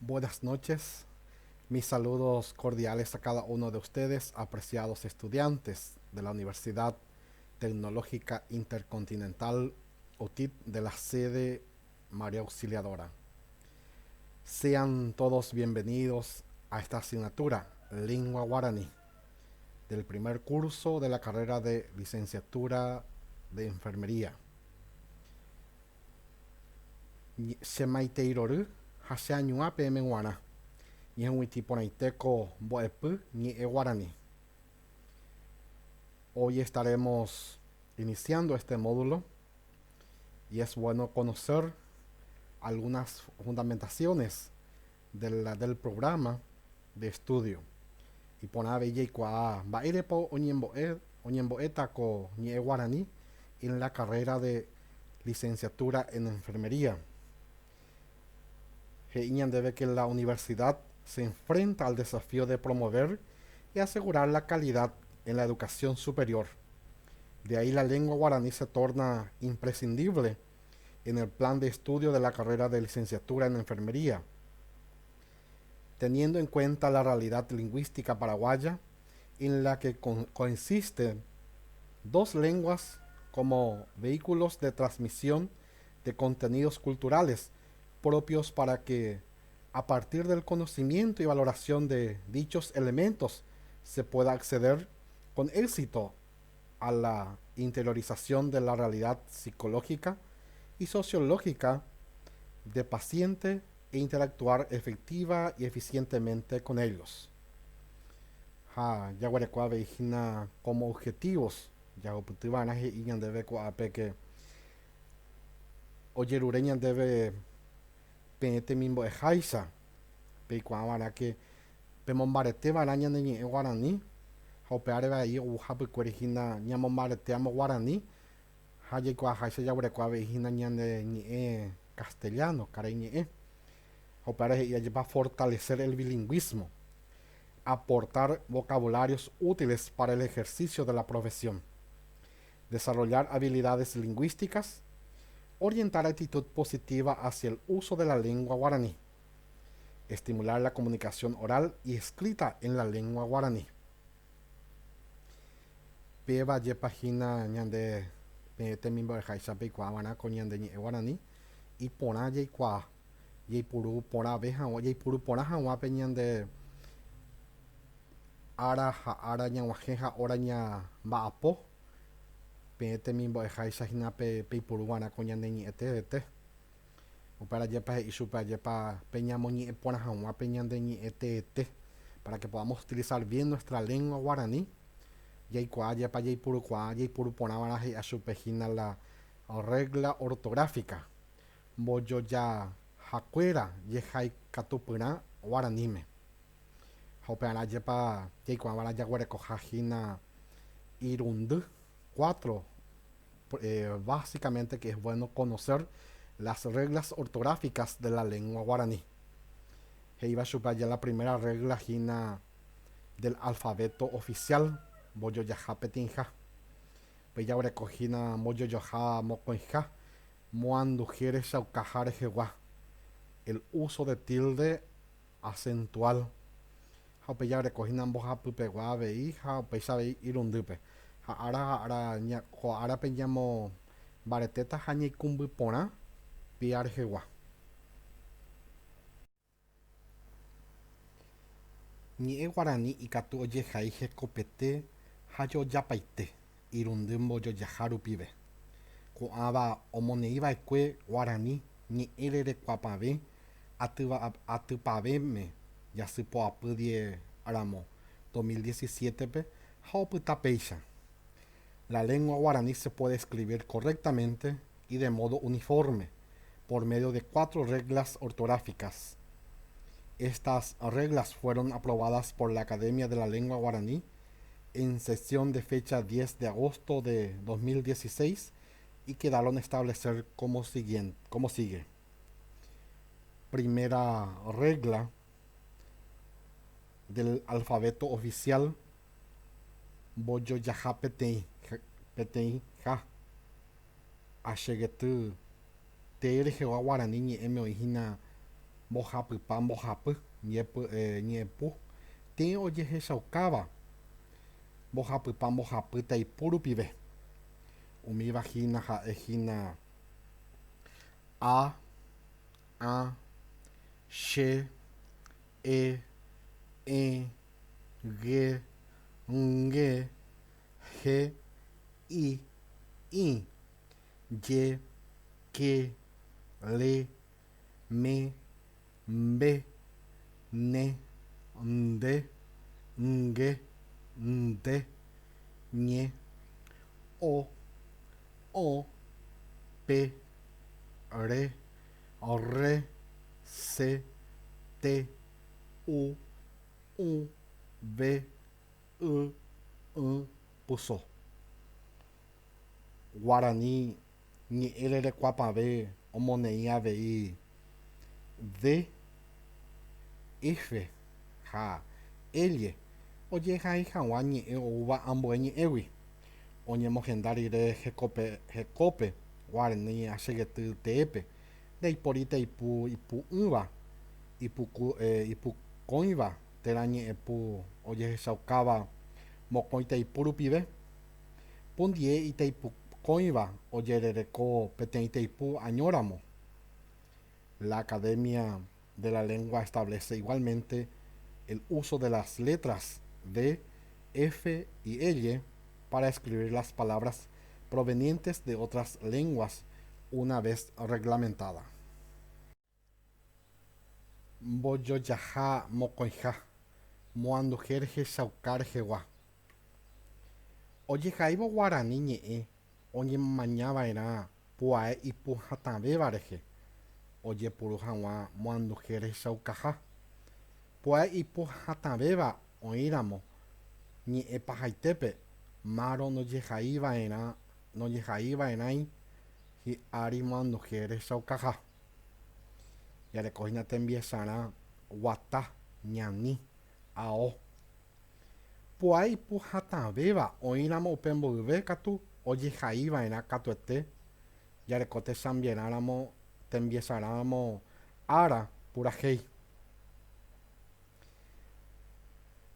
Buenas noches. Mis saludos cordiales a cada uno de ustedes, apreciados estudiantes de la Universidad Tecnológica Intercontinental UTIP de la sede María Auxiliadora. Sean todos bienvenidos a esta asignatura, Lengua Guaraní, del primer curso de la carrera de licenciatura de Enfermería. Che maitei rory ha che añuã peẽme g̃uarã, ñehug̃uitĩ porãite ko mbo'epy ñe'ẽ guarani. Hoy estaremos iniciando este módulo y es bueno conocer algunas fundamentaciones de la, del programa de estudio. Iporã avei jaikuaa mba'érepa oñembo'e oñembo'éta ko ñe'ẽ guarani en la carrera de licenciatura en enfermería. He'i ñandéve que la universidad se enfrenta al desafío de promover y asegurar la calidad en la educación superior. De ahí la lengua guaraní se torna imprescindible en el plan de estudio de la carrera de licenciatura en enfermería. Teniendo en cuenta la realidad lingüística paraguaya, en la que coexisten dos lenguas como vehículos de transmisión de contenidos culturales propios para que a partir del conocimiento y valoración de dichos elementos se pueda acceder con éxito a la interiorización de la realidad psicológica y sociológica de paciente e interactuar efectiva y eficientemente con ellos. Ha jaguereko avei hína como objetivos jahupytyva'erã he'i ñandéve ko'ápe que ojerure ñandéve peẽ temimbo'eháicha peikuaava'erã que pemombareteva'erã ñane ñe'ẽ guarani ha upévare avei ou hapykuéri hína ñamombarete amo guarani ha jaikuaaháicha jaguereko avei hína ñane ñe'ẽ castellano, karai ñe'ẽ. Ha upévare he'i ajépa fortalecer el bilingũismo, aportar vocabularios útiles para el ejercicio de la profesión, desarrollar habilidades lingüísticas, orientar actitud positiva hacia el uso de la lengua guaraní, estimular la comunicación oral y escrita en la lengua guaraní. Péva jepa hína ñande peẽ temimbo'eháicha peikuaava'erã ko ñande ñe'ẽ guarani, iporã jaikuaa, jaipuru porãve hag̃ua, jaipuru porã hag̃ua pe ñande ára ha ára ñag̃uahẽ ha óra ñamba'apo, peẽ temimbo'eháicha hína pe peipuruva'erã ko ñane ñe'ẽtevete. Upéva ajépa he'i chupe ajépa pe ñamoñe'ẽ porã hag̃ua pe ñande ñe'ẽ teete, para que podamos utilizar bien nuestra lengua guaraní, jaikuaa ajépa jaipurukuaa, jaipuru porã va'erã he'i'a chupe hína la regla ortográfica, mbojojahakuéra jehaikatupyrã guaraníme. Ha upearã ajépa jaikuaa va'erã jaguerekoha hína irundy, cuatro, Básicamente que es bueno conocer las reglas ortográficas de la lengua guaraní. He'íva chupe aja la primera regla hína del alfabeto oficial mbojojaha peteĩha. Upéi jaguereko hína mbojojaha mokõiha moanduhe rechaukaha rehegua, el uso de tilde acentual. Ha upéi jaguereko hína mbohapypegua avei ha upéicha avei irundýpe. Ha ára ha ára ña, ko árape ñamo mbaretéta ha ñaikũmby porã pía rehegua. Ñe'ẽ guarani ikatu ojehai hekopete ha jojapaite irundy mbojojaha rupive. Ko'ãva omoneĩva'ekue guarani ñe'ẽ rerekuapavẽ atypavẽme jasypoapy die ramo 2017-pe ha opyta péicha. La lengua guaraní se puede escribir correctamente y de modo uniforme por medio de cuatro reglas ortográficas. Estas reglas fueron aprobadas por la Academia de la Lengua Guaraní en sesión de fecha 10 de agosto de 2016 y quedaron establecer como, siguiente, como sigue. Primera regla del alfabeto oficial mbojojaha peteĩ peteĩ ha achegety tee rehegua guarani ñe'ẽme oĩ hína. Mbohapypa mbohapy ñe'ẽpu tĩ ojehechaukáva mbohapypa mbohapy taipu rupive. Umíva hína ha'e hína a, ã, che, e, ẽ, ge, nge, he, i, ĩ, ye, ke, le, me, mbe, ne, nde, nge, nde, ñe, o, õ, pe, re, rre, se, te, u, ũ, ve, y, ỹ, puso. Guarani ñe'ẽ rerekuapavẽ omoneĩ avei D, F ha L ojehai hag̃ua ñe'ẽ oúva ambue ñe'ẽgui, oñemohenda rire hekópe guarani achegety teépe, ndaipóri taipu ipu'ỹva, ipukõiva térã ñe'ẽpu ojehechaukáva mokõi taipu rupive. Pundie itaipukõiva ojerereko peteĩ taipu añóramo. La Academia de la Lengua establece igualmente el uso de las letras D, F y L para escribir las palabras provenientes de otras lenguas una vez reglamentada. Mbojojaha mokõiha, moanduhe rehechauka rehegua. Ojehaívo guarani ñe'ẽ oñemañava'erã pu'ae ipu hatãvéva rehe, ojepuru hag̃ua moanduhe rehechaukaha. Pu'ae ipu hatãvéva oĩramo ñe'ẽ pahaitépe, márõ ndojehaiva'erãi hi'ári moanduhe rehechaukaha. Jareko hína tembiecharã guata, ñani, ao. Pu'ae ipu hatãvéva oĩramo upe mboyve katu ojehaiva'erã katuete jareko tesãmbierãramo tembiecharãramo ára purahéi.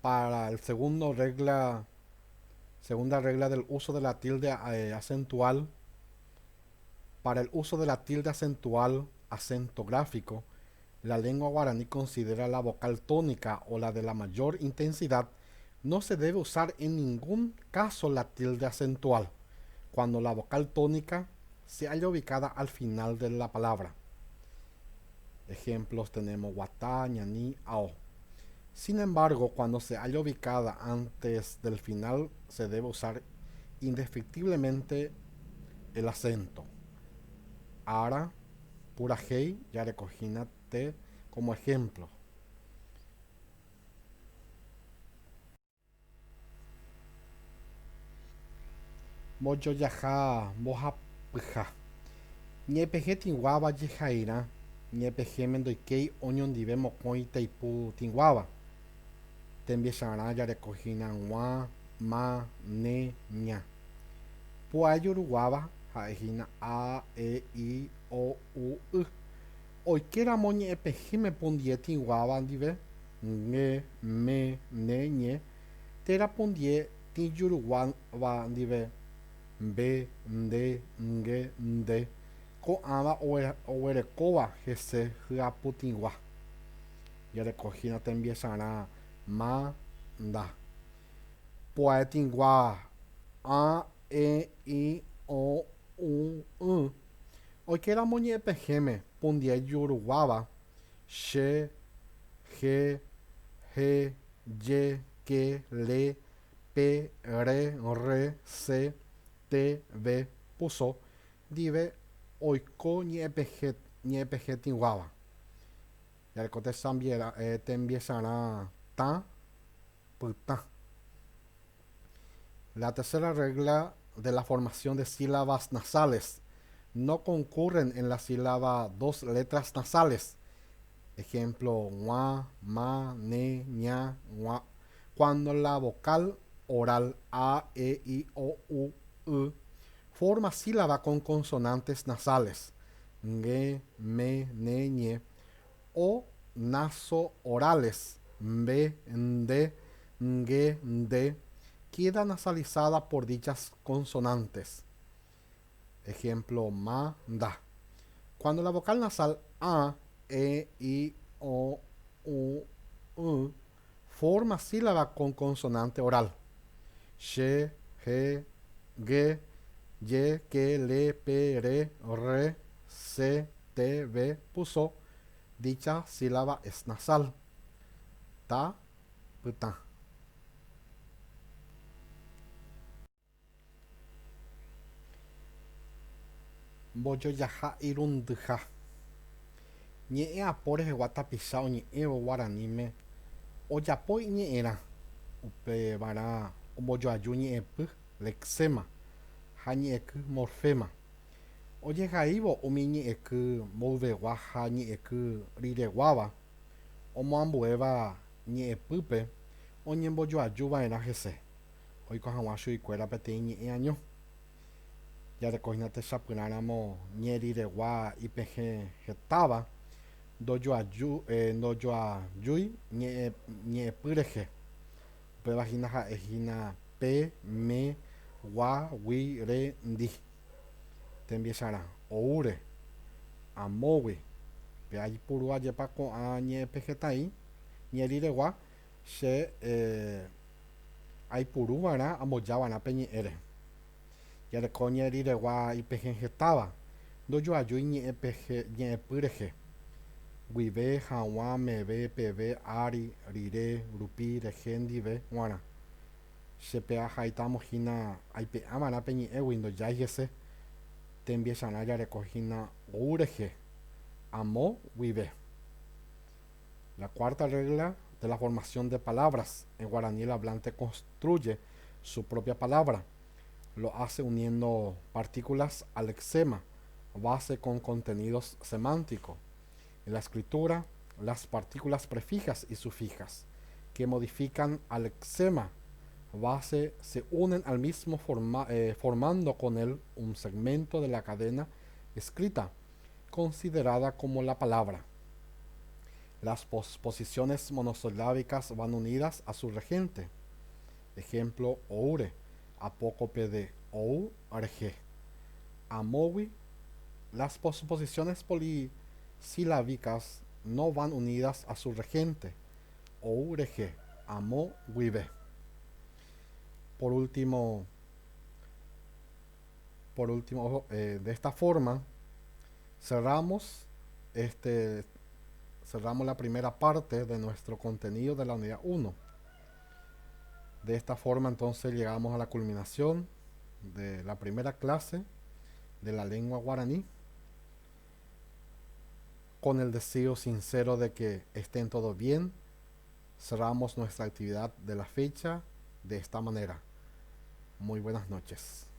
Para el segundo regla, segunda regla del uso de la tilde eh, acentual, para el uso de la tilde acentual, acento gráfico, la lengua guaraní considera la vocal tónica o la de la mayor intensidad, no se debe usar en ningún caso la tilde acentual cuando la vocal tónica se halla ubicada al final de la palabra. Ejemplos tenemos guatá, ñaní, ao. Sin embargo, cuando se halla ubicada antes del final, se debe usar indefectiblemente el acento. Ara, purahéi, jarekohína te como ejemplo. Mbojojaha mbohapyha. Ñe'ẽpehẽ tĩguáva jehairã, ñe'ẽpehẽme ndoikéi oñondive mokõi taipu tĩguáva. Tembiecharã jareko hína g̃ua, ma, ne, ña. Pu'ae juruguáva ha'e hína a, e, i, o, u, y. Oikéramo ñe'ẽpehẽme pundie tĩguáva ndive, nge, me, ne, ñe, térã pundie tĩjuruguáva ndive, mbe, nde, nge, nde, ko'ãva oguerekóva hese hyaputĩgua. Jarekohína tembiecharã ma, nda. Pu'ae tĩgua a, e, i, o, u, y. Oikéramo ñe'ẽpehẽme pundie juruguáva, che, he, he, je, ke, le, pe, re, rre, se, te, ve, puso, ndive oiko ñe'ẽpehẽ tĩguáva. Jareko tembiecharã tã, pytã. La tercera regla de la formación de sílabas nasales. No concurren en la sílaba dos letras nasales. Ejemplo, gua, ma, ne, ña, gua. Cuando la vocal oral a, e, i, o, u, y forma sílaba con consonantes nasales, nge, me, ne, ñe, O naso-orales, mbe, nde, nge, nde, queda nasalizada por dichas consonantes. Ejemplo, ma, nda. Cuando la vocal nasal A, E, I, O, U, U forma sílaba con consonante oral. Che, je, ge, ye, ke, le, pe, re, rre, se, te, ve, puso, dicha sílaba es nasal. Ta, pytã. Mbojojaha irundyha. Ñe'ẽ apo rehegua tapicha oñe'ẽvo guaraníme ojapo iñe'ẽrã, upevarã ombojoaju ñe'ẽpy, lexema, ha ñe'ẽky, morfema. Ojehaívo umi ñe'ẽky mboyvegua ha ñe'ẽky rireguáva omoambuéva ñe'ẽpýpe oñembojoaju va'erã hese, oiko hag̃ua chuguikuéra peteĩ ñe'ẽ año. Jareko hína techapyrãramo ñe'ẽ riregua ipehẽ hetáva ndojoaju ndojoajúi ñe'ẽ ñe'ẽpy rehe. Upéva hína ha'e hína pe, me, gua, gui, re, ndi. Tembiecharã, oúre, amógui. Pe aipuru ajépa ko'ã ñe'ẽpehẽtai, ñe'ẽ riregua, che aipuru va'erã amboja va'erã pe ñe'ẽre. Jareko ñe'ẽ riregua ipehẽ hetáva, ndojoajúi ñe'ẽpy rehe, guive, haguã, meve, peve, ári, rire, rupi, rehe, ndive g̃uarã. Che pe ahaitamo hína aipe'a va'erã pe ñe'ẽgui ndojái hese, tembiecharã jareko hína ou rehe, amo guive. La cuarta regla de la formación de palabras en guaraní el hablante construye su propia palabra. Lo hace uniendo partículas al lexema, base con contenidos semánticos. En la escritura, las partículas prefijas y sufijas que modifican al lexema base se unen al mismo forma, eh, formando con él un segmento de la cadena escrita, considerada como la palabra. Las posposiciones monosilábicas van unidas a su regente. Ejemplo, oure, apócope de ou, reje. Amogui, las posposiciones polisilábicas no van unidas a su regente. Ou reje, amo guive. Por último, por último, eh, de esta forma, cerramos este cerramos la primera parte de nuestro contenido de la unidad 1. De esta forma entonces llegamos a la culminación de la primera clase de la lengua guaraní con el deseo sincero de que estén todo bien, cerramos nuestra actividad de la fecha de esta manera. Muy buenas noches.